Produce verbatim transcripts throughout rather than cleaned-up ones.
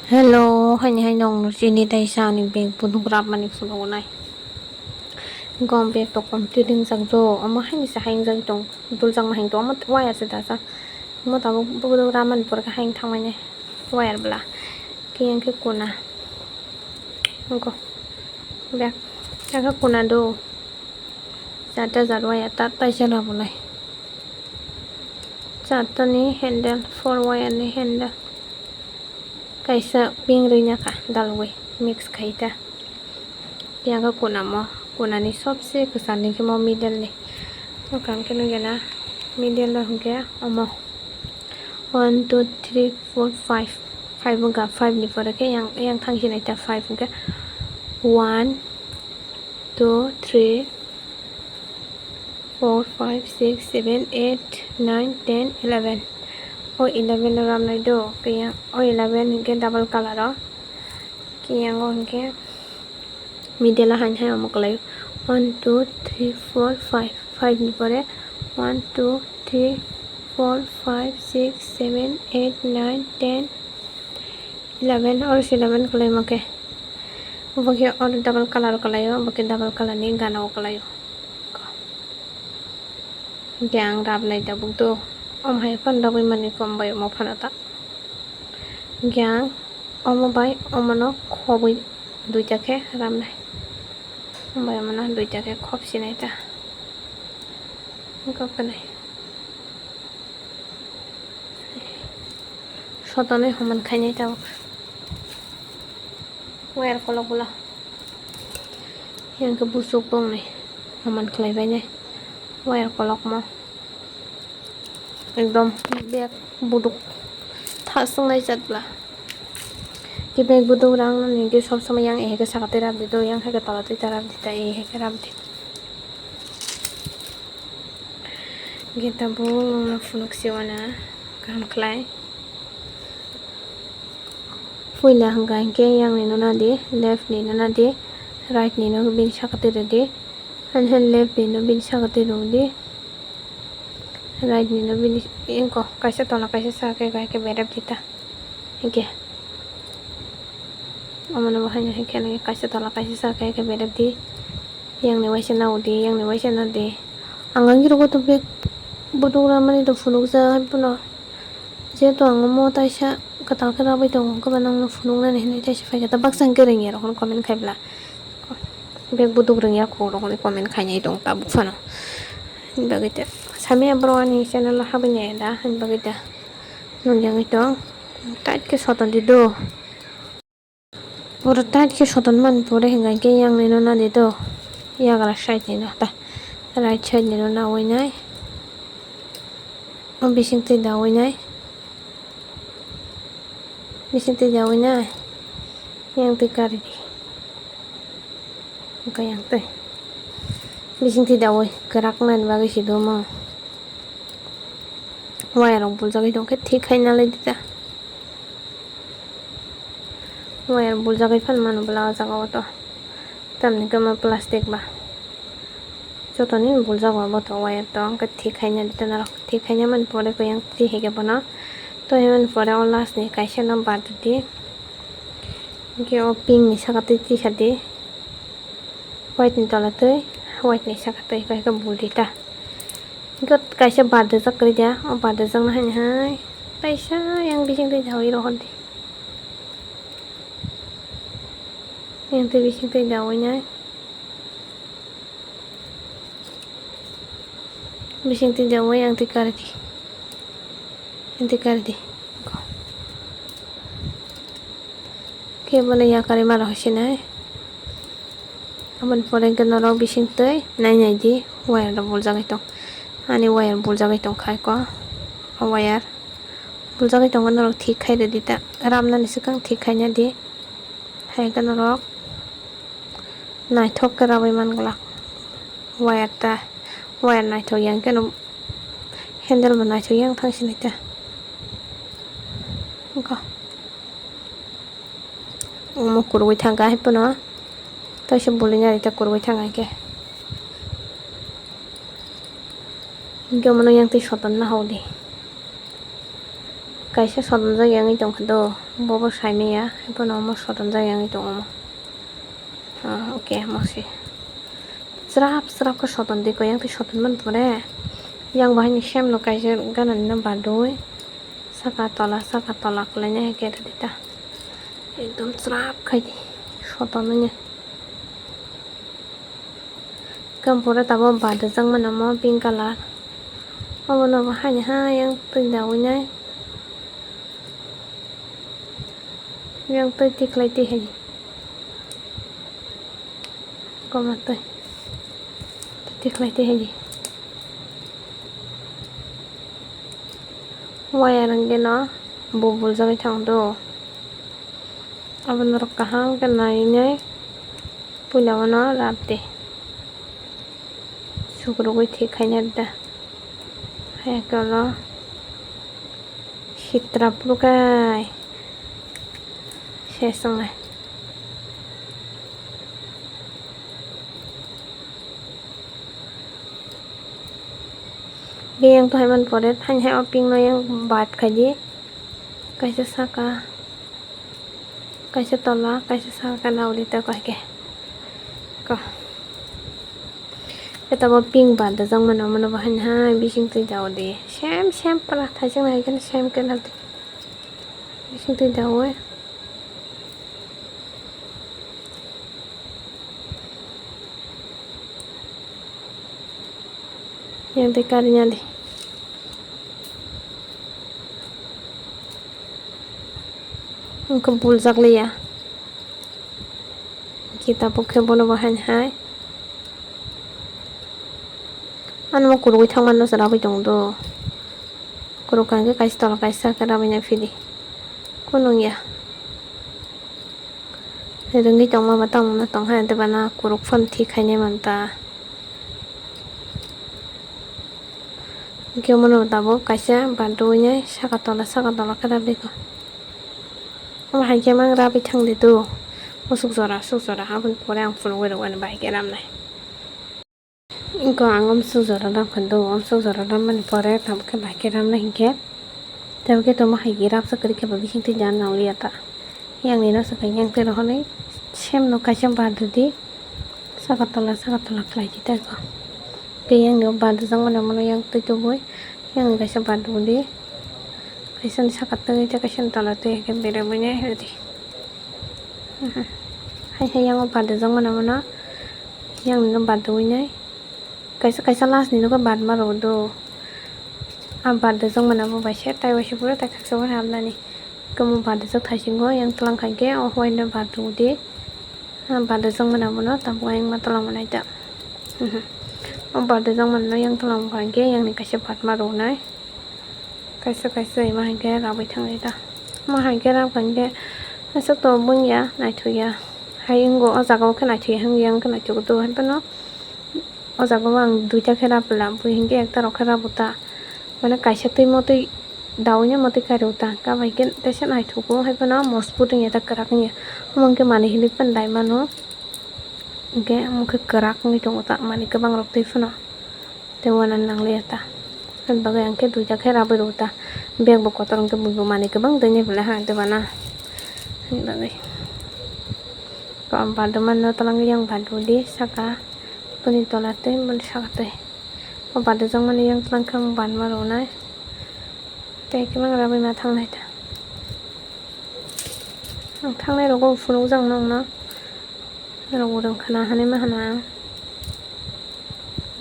Hello, haini hai nong chini tei sa ani bag buduk rap mani phunuk nai. Gom bag to complete wngjak do, omo haini sa hai wngjak tong, duljak ma hai tong, omo waya se dasa. Omo tabuk buduk rap mani pore khe hai thang mani wire bla. Khe yang khe kuna. Nokho. Bag. Yang khe kuna do. Charta jar waya ta taisa rap nai. Charta ni handle, four wire ni handle. Kaisa pink rwina kha dalwi mix khai ta. Yang khe kunamo, kunani sobse kwchar ni khe mo middle ni. O kaham khe nukya na middle o hwnkhe omo one, two, three, four, five. Five wngkha, five ni pore khe yang, yang thang sinai ta five hwnkhe one, two, three, four, five, six, seven, eight, nine, ten, eleven. O eleven o ramnai do, kaya o eleven hwnkhe double color o. Kaya o hwnkhe middle o hain hai omo kwlai o. One, two, three, four, five. Five ni pore one, two, three, four, five, six, seven, eight, nine, ten, eleven, oro se eleven kwlai ma khe. Bo khe oro double color kwlai o, bo khe double color ni gana o kwlai o. Hwnkhe ang rap nai tabuk do. Omo hai phano rwgwi mani kom bai omo phano ta. Hwnkhe ang omo bai omono khobwi duita khe rap nai. Omo bai omono duita khe khop sinai ta. Wngkha kwnwi. Sotonwi homan khainai tabuk. Wire kolok bwla. Yang khe busuk bongni homan khlai bainai. Wire kolokma. Ekdom bag buduk thaswngnai jat bwla. Khe bag buduk rang nini khe sob somoi yang eheke saka twi rap di do, yang hai khe tola twi ta rap di ta, eheke rap di. Hwnkhe tabuk nwngno phunuk si uana kaham khlai. Puila hwnkha hinkhe yang ni no nadi, left ni no nadi, right ni no bini saka twi rwdi. Haini hai left ni no bini saka twi rwdi. Right ni no bini engko kaisa tola kaisa saka khe gai khe berep di ta. Hinkhe omono bo haino hinkhe nini kaisa tola kaisa saka khe berep di. Yang ni waisa na udi, yang ni waisa na di. Ang ang giro goto bag buduk ramani to phunukjak hai phano. Jehetu ang omo taisa kwtal khe rabwi tongo, hwnkhe ba nangno phunuknani hinwi taisa phaikha ta baksa hwnkhe rwngya rok comment khai bwla. Bag buduk rwngya kho rok hinwi comment khainai tong tabuk phano. Hini bagwi ta sami borok ani channel o habwi nai da hini bagwi ta nukjagwi tong. Tight khe soton di do. Pura tight khe soton mani pore hwnkha khe yang ni no nadi do. Yagra side ni no ta. Right side ni no nawi nai. O bising twi dawi nai. Bising twi dawi nai. Yang twi kari di. Wngkha yang twi. Bising twi dawi kwrak nani bagwi si do mo. Wire rok buljagwi tongkhe thik khai nalai di ta. Wire buljagwi phan mano bwla o jaga o to. Tamni khe omo plastic ba. Jotoni buljago bo to wire to, hwnkhe thik khaina di ta norok. Thik khaina mani pore khe yang twi hai khe bono. To hai mani pore o last ni kaisa no bar di. Hwnkhe o pink ni saka twi twi sa di. White ni tola twi, white ni saka twi khe bul di ta. Hwnkhe kaisa bar dijak kwrwi dia, o bar dijak no haini hai kaisa yang bising twi dawi rohor di. Yang twi bising twi dawi nai. Bising twi dawi yang twi kari di. Yang twi kari di. Khe bono yakarwi ma rw sinai. Aboni pore hwnkhe norok bising twi nai nai di wire rok buljagwi tong. Ani wire buljagwi tong khai kho. O wire buljagwi tongkhe norok thik khai rwdi ta. Ramnani swkang thik khaina di. Hai khe norok naithok khe rabwi man glak. Wire ta, wire naithok yang khe no handle bo naithok yang thang sinai ta. Wngkha. Omo kwrwi thangkha hai phano. Taisa bwlwi nari ta kwrwi thangkha hinkhe. Hinkhe omono yang twi soton na hodi. Kaisa sotonjak yangwi tongkha do, bobo saimanya, haiphano omo sotonjak yangwi tongo omo. Ah, okay, omo se. Srap srap khe soton di ko, yang twi soton man pore. Yang bahai ni sem no kaisa gana ni no badui. Saka tola, saka tola kwlai nai khe rwdi ta. Ekdom srap khai di. Soton nai. Kampura tabuk badajak mano omo pink colour. Obono bo haini ha yang twi dawi nai. Yang twi tikhlai twi hai. Koma twi. Tikhlai twi hai. Wire hwnkhe no bo buljagwi thang do. Abo norok kaham khe nai nai puila uano rap de. Sukrubui thik khaina da. Hai khe ulo sitra phuru khai se swngnai. Biyang to haiman pore thaini hai o pink no yang bat khai di. Kaisa saka, kaisa tola, kaisa saka nauli ta koi ke. Ko. Eta bo pink bat da jang mano mano bo haini hai bising twi da odi. Sem sem pala thaising hai khe sem khe naldi. Bising twi da oi. Yang tei kari nadi. Wngkha buljak liya. Kita bo khe bono bo haini hai. Ano kurui thangma no se rabui tong do. Kuruk kha hwnkhe kaisa tola kaisa khe rabui nai phidi. Kunung ya. Rwngwi tongma ba tamo no tong hai, tei bana kuruk phano thik khainai manta. Hwnkhe omono tabuk kaisa bat rwui nai saka tola, saka tola khe rabdi ko. Omo hai khe mang rabwi thang di do. Musuk jora, asuk jora, aboni pore ang phunugwi rwgani bai khe ramnai. Wngkha ang amsuk jora rap kha do, amsuk jora rap mani pore tabuk khe bai khe ramna hinkhe, tabuk khe tamo hai khe rapsa kwrwi khe bo bising twi jan nang liya ta. Yang ni no swkang yang twi rohornwi sem no kaisa bar rwdi, saka tola saka tola khlai di ta ko. Tei yang ni o bar rwjak mani omono yang twi tubui yang ni kaisa bar rwdi, kaisa ni saka twi tei kaisa ni tola twi hai khe berabwi nai rwdi. Hai hai yang o bar rwjak mani omono yang ni no bar rwui nai. Kaisa kaisa last ni nokhe badma rw do. A badajak mano bo bai se tai waisa phuru tai khaksa bo hamnani. Khe omo badajak thaisingo yang twlang kha khe o huaino bad rw di. A badajak mano bono tabuk ayang ma twlang manai ta. O badajak mano yang twlang kha khe yang ni kaisa badma rwnai. Kaisa kaisa ima hai khe rabwi thanglai ta. Omo hai khe rab kha khe aswk to bung ya naithok ya. Hai wngo o jaga o khe naithok ya hwnkhe yang khe naithok do hai phano. O jaga o ang duita khe rab la, bui hinkhe ekta rok khe rabo ta. Mane kaisa twi motwi daui no motwi kari o ta. Kabo hinkhe teisa naithogo, hai phano mosbut wngya ta, kwrak wngya. Omo hinkhe manwi hinwi phano dai mano. Hinkhe omo khe kwrak wngwi tongo ta, manwi kwbang rok twi phano. Tei uanani nangliya ta. Aboni bagwi ang khe duita khe rabwi rw ta. Bag bo kotor hinkhe bui bo manwi kwbang twi nai belai ha, tei bana. Aboni bagwi. Badumano twlangwi yang badudi saka. Boni tola twi, boni saka twi. O badajak mani yang twlang khe ang banma rwnai. Tei khe mang rabwi ma thangnai ta. Ang thangnai rogo phunukjak nokno. Norok bo rwng khna hinwi ma hwnwi ang.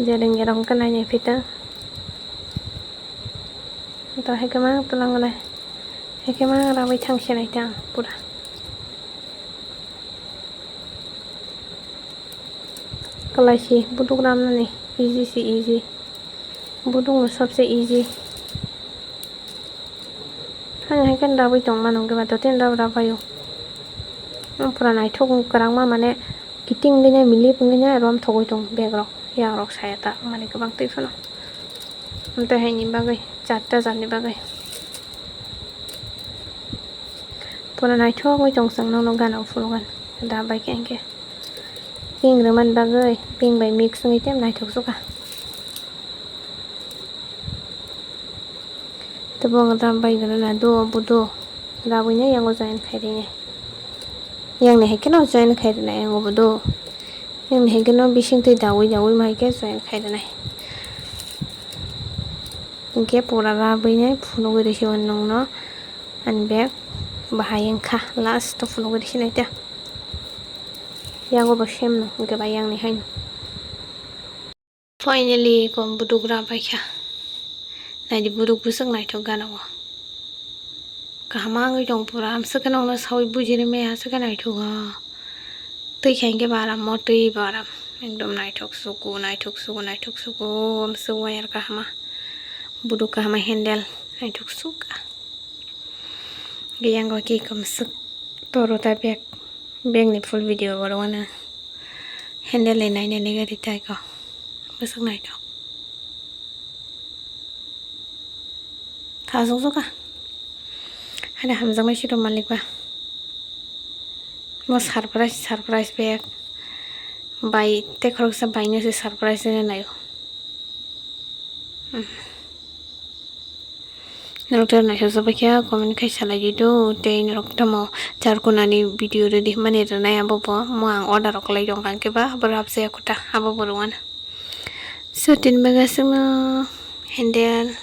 Je rwngya rok wngkha nai nai phi ta. To hai khe mang twlang nai. Hai khe mang rabwi thang se nai ta ang pura. Kwlai si buduk ramnani easy si easy. Buduk no sobse easy. Haino hai khe rabwi tong mano hwnkhe ba, totino rab rabaio. Omo pura naithok kwrwngma mane kiting wngwi nai, milip wngwi nai, romthogwi tong bag rok, yak rok saya ta mani kwbang twi phano. Amtwi haini bagwi, chatta jani bagwi. Pura naithok wngwi tong chwng nono gana o phuru gan. Rab bai khe hinkhe. Pink rwmani bagwi, pink bai mix wngwi tei naithok sukha. Tobong ram bai gana na do, bo do. Rabui ne yango join khai ri ne. Yang ne hekeno join khai ri na yango bo do. Yang ne hekeno bising twi dawi dawi ma heke join khai ri nai. Hingke pura rabui ne phunugwi risi o nongno. Ani bag bahai wngkha, last o phunugwi risi nai ta. Yago bo same no, hingke bai yang ni hai no. Finally, kom buduk ra paikha. Naidi buduk bwswk naithok gana o. Kaham wngwi tong pura, amswk khe nokno saui bujiri maya aswk khe naithok o. Twi khe hwnkhe baram, mo twi baram. Ekdom naithok suku, naithok suku, naithok suku, amswk wire kahama. Buduk kahama handle, naithok suk. Hwnkhe yango ki kamswk toro ta bag, bag ni full video borok wano handle ni naina ni gari tai ko bwswk naithok. Thasok soka. Haida hamjaknai siro malik ba. Mo surprise, surprise bag. Bai tei khoroksa bai no se surprise rina naio. Norok tei naisajak bai khe comment khai salai di do, tei norok tamo charkunani video ready hwnmani rwnai abo bo, mo ang order rok khlai tongkha hwnkhe ba abo rw hapjaya kho ta, abo bo rwano. So tini bagwi aswkno handle